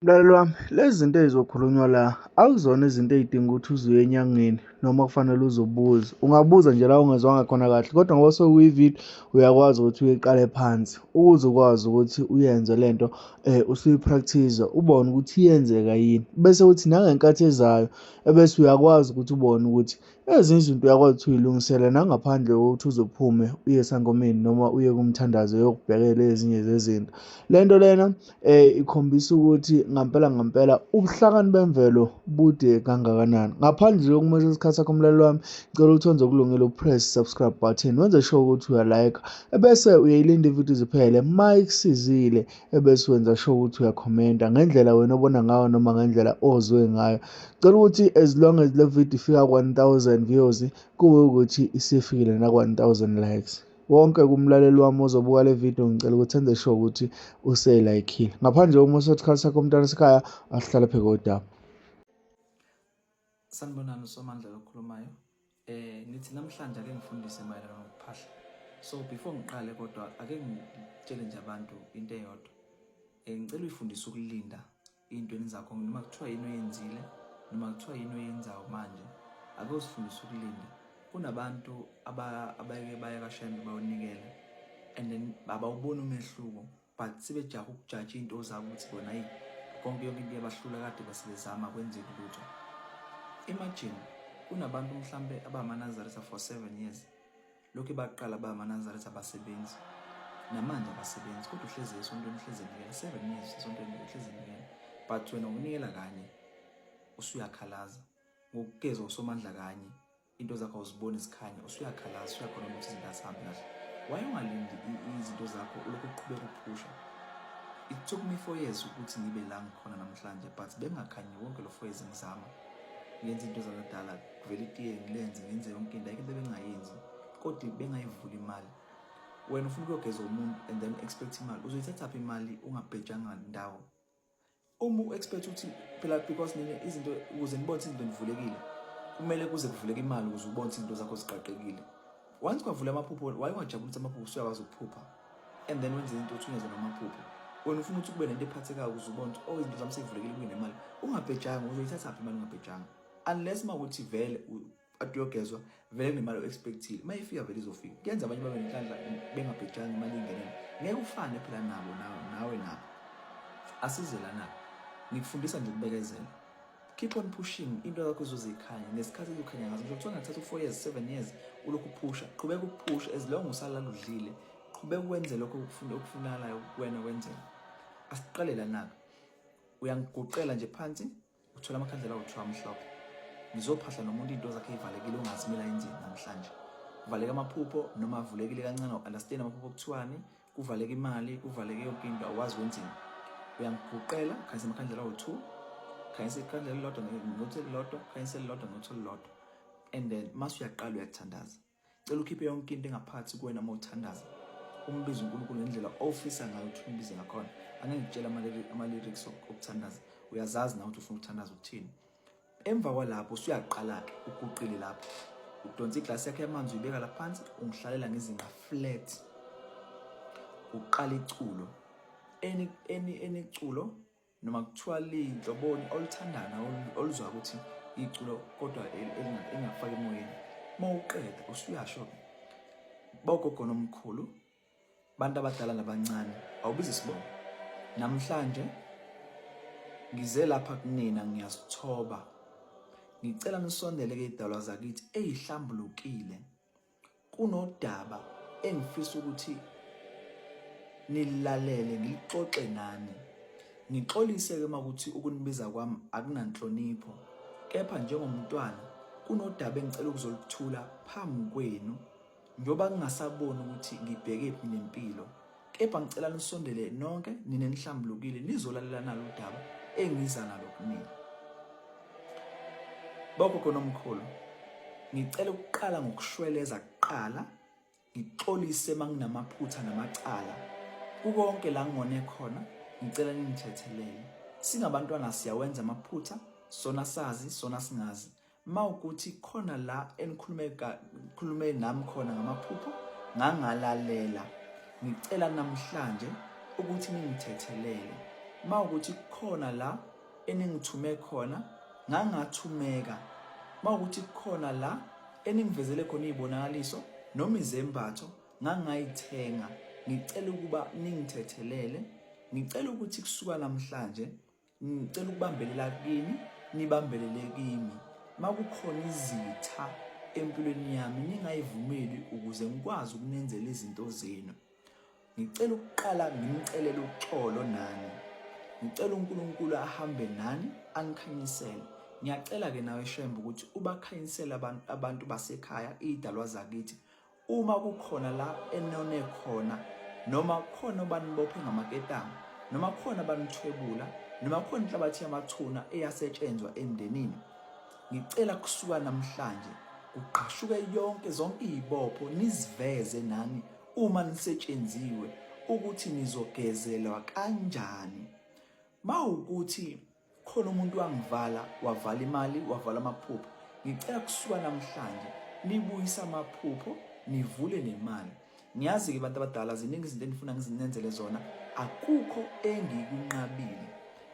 Mlaleli wami, lezi zinto ey'zokhulunywa la akuzona izinto ey'dinga ukuthi uze uye enyangeni noma kufanele uze ubuze. Ungabuza nje la ungezwanga khona kahle kodwa ngoba sekuyividiyo uyakwazi ukuthi uyiqale phansi ukuze ukwazi ukuthi uyenze le nto usuyi-practice-a ubone ukuthi iyenzeka yini. Bese kuthi nangenkathi ezayo ebese uyakwazi ukuthi ubone ukuthi Ezinye izinto uyakwazi ukuthi uyilungisele nangaphandle kokuthi uze uphume uye esangomeni noma uye kumthandazo uyokubhekela ezinye zezinto. Le nto lena ikhombisa ukuthi ngampela ngampela ubuhlakani bemvelo bude kangakanani. Ngaphandle nje kokumosha isikhathi sakho mlaleli wami, ngicela ukuthi wenze okulungile upress subscribe button, wenze sure ukuthi uyalike, ebese uyayilinda ividiyo iziphele. Uma ikusizile ebese wenza sure ukuthi uyakhomenta ngendlela wena obona ngayo noma ngendlela ozwe ngayo. Cela ukuthi as long as le video ifika 1000 views kube ukuthi isifikile na 1000 likes. Wonke kumlaleli wami ozobuka le video ngicela ukuthi enze sure ukuthi useyilayikhile. Ngaphandle kokumosa isikhathi sakho mntana sekhaya asihlale phezu kodaba. Sanibonani uSomandla lokhulumayo. Nithi namhlanje ake ngifundise mayelana nokuphahla. So before ngiqale kodwa ake ngitshele nje abantu into eyodwa. Ngicela uyifundise ukulinda ey'ntweni zakho noma kuthiwa yini oyenzile noma kuthiwa yini oyenzayo manje. Ake uzifundise ukulinda. Kunabantu abayeke baya kaShembe bayonikela and then abawuboni umehluko. But sebejaha ukujaja iy'nto zabo ukuthi bona ayi konke yonke into iyabahlula kade basebezama kwenzeki lutho. Imagine kunabantu mhlampe abamanazaretha for 7 years lokhu baqala bamanazaretha abasebenzi namanje abasebenzi kodwa uhlezi esontweni uhlezi enikela 7 years esontweni uhlezi enikela, but wena ukunikela kanye usuyakhalaza ngokugeza uSomandla kanye into zakho awuziboni zikhanya, usuyakhalaza usuyakhona ukuthi izinto azihambi kahle. Why ungalindi izinto zakho ulokhu uqhubeka uphusha? It took me 4 years ukuthi ngibe la ngikhona namhlanje, but bengakhanyi wonke lo 4 years ngizama ngenza into zakudala kuvele itiye ngilenze ngenze yonke into, ayikho into ebengayenzi kodwa bengayivuli imali. Wena ufuna ukuyogeza umuntu and then expect imali. Uzoyithathaphi imali ungabhejanga ndawo? Uma u-expect ukuthi phela because nina izinto ukuze nibone ukuthi izinto nivulekile kumele kuze kuvuleke imali ukuze ubone ukuthi izinto zakho ziqaqekile. Once kwavula amaphupho, why ungajabuli ukuthi amaphupho usuyakwazi ukuphupha and then wenze into uthunyezwe ngamaphupho? Wena ufuna ukuthi kube nento ephathekayo ukuze ubone ukuthi oh, izinto zami seyivulekile kunemali. Ungabhejanga, uzoyithathaphi imali ungabhejanga? Unless uma ukuthi vele ade uyogezwa vele kunemali o-expectile, uma ifika vele izofika. Kuyenza abanye babe nenhlanhla bengabhejanga imali ingenele. Ngeke ufane phela nabo nawe nabo asize lana. Ngikufundisa nje ukubekezela. Keep on pushing, into yakho izozikhanya nesikhathi izokhanya ngazo. Ngisho kuthiwa ngathatha u-4 years, 7 years ulokhu uphusha, qhubeka ukuphusha. As long usalala udlile, qhubeka ukwenze lokho okufuna okufunakalayo kuwena kwenzeka. Asiqale lana-ke. Uyangiguqela nje phansi, uthola amakhandlela awu-2 amhlophe. Ngizophahla nomuntu iy'nto zakhe ey'valekile ongazi kumele ayenzeni namhlanje. Kuvaleka amaphupho noma avulekile kancane, awu-understand amaphupho kuthiwani, kuvaleka imali, kuvaleke yonke into, awazi wenzeni. Uyangiguqela, khanyisa amakhandlela awu-2, khanyisa ikhandlela elilodwa ngothi elilodwa, khanyisa elilodwa ngothi olulodwa, and then mase uyaqala uyathandaza. Cela ukhiphe yonke into engaphakathi kuwena uma uthandaza, umbize uNkulunkulu ngendlela ofisa ngayo ukuthi umbize ngakhona. Angeke ngikutshele ama-lyrics okuthandaza, uyazazi nawe ukuthi ufuna ukuthandaza ukuthini. Emva kwalapho usuyaqala-ke uguqile lapho, udonsa iglasi yakho yamanzi uyibeka la phansi, ungihlalela ngezinqa flat, uqala iculo, any culo noma kuthiwa liyinhloboni oluthandana oluzwa ukuthi iculo kodwa elingakufaka emoyeni. Uma uqeda usuyasho-ke, bogogo nomkhulu, bantu abadala nabancane, awubiza isibongo, namhlanje ngize lapha kunina ngiyazithoba, ngicela nisondele ke idalwa zakithi eyihlambulukile, kunodaba engifisa ukuthi nilalele ngilixoxe nani. Ngixolise ke makuthi ukunibiza kwami akunanhlonipho, kepha njengomntwana kunodaba engicela ukuzoluthula phambi kwenu njengoba ngingasaboni ukuthi ngibhekephi nempilo. Kepha ngicela nisondele nonke nina nihlambulukile nizolalela nalo udaba engiza nalo kunina. Bogogo nomkhulu, ngicela ukuqala ngokushweleza kuqala, ngixolise manginamaphutha namacala kukonke la ngone khona, ngicela ningithethelele. Singabantwana siyawenza amaphutha, sona sazi sona singazi. Mawukuthi khona la enikhulume khulume nami khona ngamaphupho ngangalalela, ngicela namhlanje ukuthi ningithethelele. Mawukuthi kukhona la eningithume khona ngangathumeka, mawukuthi kukhona la eningivezele khona izibonakaliso noma izembatho ngangayithenga, ngicela ukuba ningithethelele. Ngicela ukuthi kusuka namhlanje ngicela ukubambelela kini, nibambelele kimi. Makukhona izitha empilweni yami ningayivumeli ukuze ngikwazi ukunenzela izinto zenu. Ngicela ukuqala nginicelele uxolo nani. Ngicela uNkulunkulu ahambe nani anikhanyisele. Ngiyacela ke nawe Shembe ukuthi ubakhanyisele abantu abantu basekhaya idalwa zakithi uma kukhona la enone khona noma khona obanibophe ngamaketanga noma khona abanithwebula noma khona inhlabathi yamathuna eyasetshenzwa emndenini. Ngicela kusuka namhlanje kugqashuke yonke zonke izibopho niziveze nani uma nisetshenziwe ukuthi nizogezelwa kanjani. Mawukuthi khona umuntu wangivala, wavala imali, wavala amaphupho, ngicela kusuka namhlanje nibuyise amaphupho, nivule nemali. Ngiyazi-ke bantu abadala ziningi izinto enifuna ngizinenzele zona, akukho engikunqabile,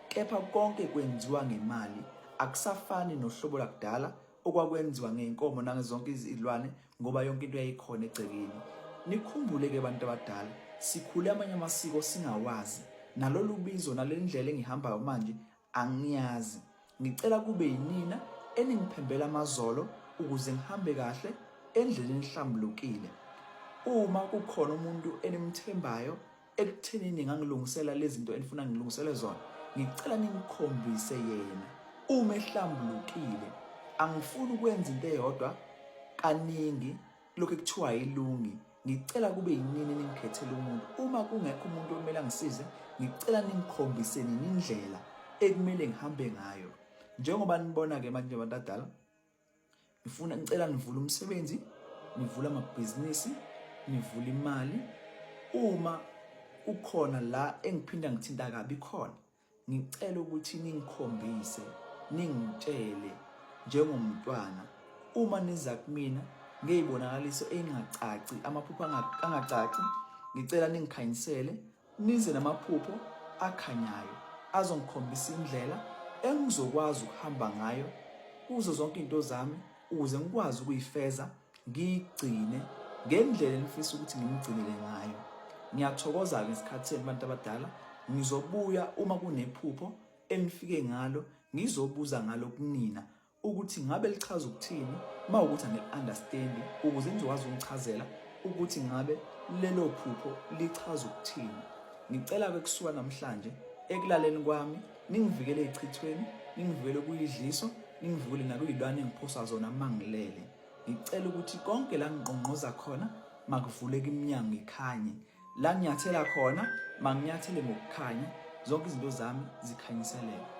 kepha konke kwenziwa ngemali. Akusafani nohlobo lakudala okwakwenziwa ngey'nkomo nangezonke izilwane ngoba yonke into yayikhona egcekeni. Nikhumbule-ke bantu abadala, sikhule amanye amasiko singawazi, nalolu bizo nale ndlela engihambayo manje angiyazi. Ngicela kube yinina eningiphembela amazolo ukuze ngihambe kahle endleleni ehlambulukile. Uma kukhona umuntu enimthembayo ekuthenini ngangilungisela lezi zinto enifuna ngilungisele zona, ngicela ningikhombise yena uma ehlambulukile. Angifuni ukwenza into eyodwa kaningi lokhu ekuthiwa ayilungi. Ngicela kube yinini ningikhethele umuntu. Uma kungekho umuntu okumele angisize, ngicela ningikhombise nini indlela ekumele ngihambe ngayo. Njengoba nibona-ke manje abantu abadala, ngifuna ngicela nivule umsebenzi, nivule amabhizinisi, nivule imali. Uma kukhona la engiphinda ngithinta kabi khona, ngicela ukuthi ningikhombise, ningitshele njengomntwana. Uma niza kumina ngeyibonakaliso engacaci, amaphupho angacaci, ngicela ningikhanyisele, nize namaphupho akhanyayo azongikhombisa indlela engizokwazi ukuhamba ngayo kuzo zonke izinto zami ukuze ngikwazi ukuyifeza ngiyigcine ngendlela enifisa ukuthi ngimgcinele ngayo. Ngiyathokoza-ke ngesikhathi senu bantu abadala. Ngizobuya uma kunephupho enifike ngalo, ngizobuza ngalo kunina ukuthi ngabe lichaza ukuthini uma ukuthi angili-understandi, ukuze nizokwazi ukungichazela ukuthi ngabe lelo phupho lichaza ukuthini. Ngicela-ke kusuka namhlanje ekulaleni kwami ningivikele ey'chithweni, ningivikele kuyidliso, ningivikele nakuyilwane engiphosa zona uma ngilele. Ngicela ukuthi konke la ngingqongqoza khona makuvuleke iminyango ikhanye, la nginyathela khona manginyathele ngokukhanya, zonke izinto zami zikhanyiseleke.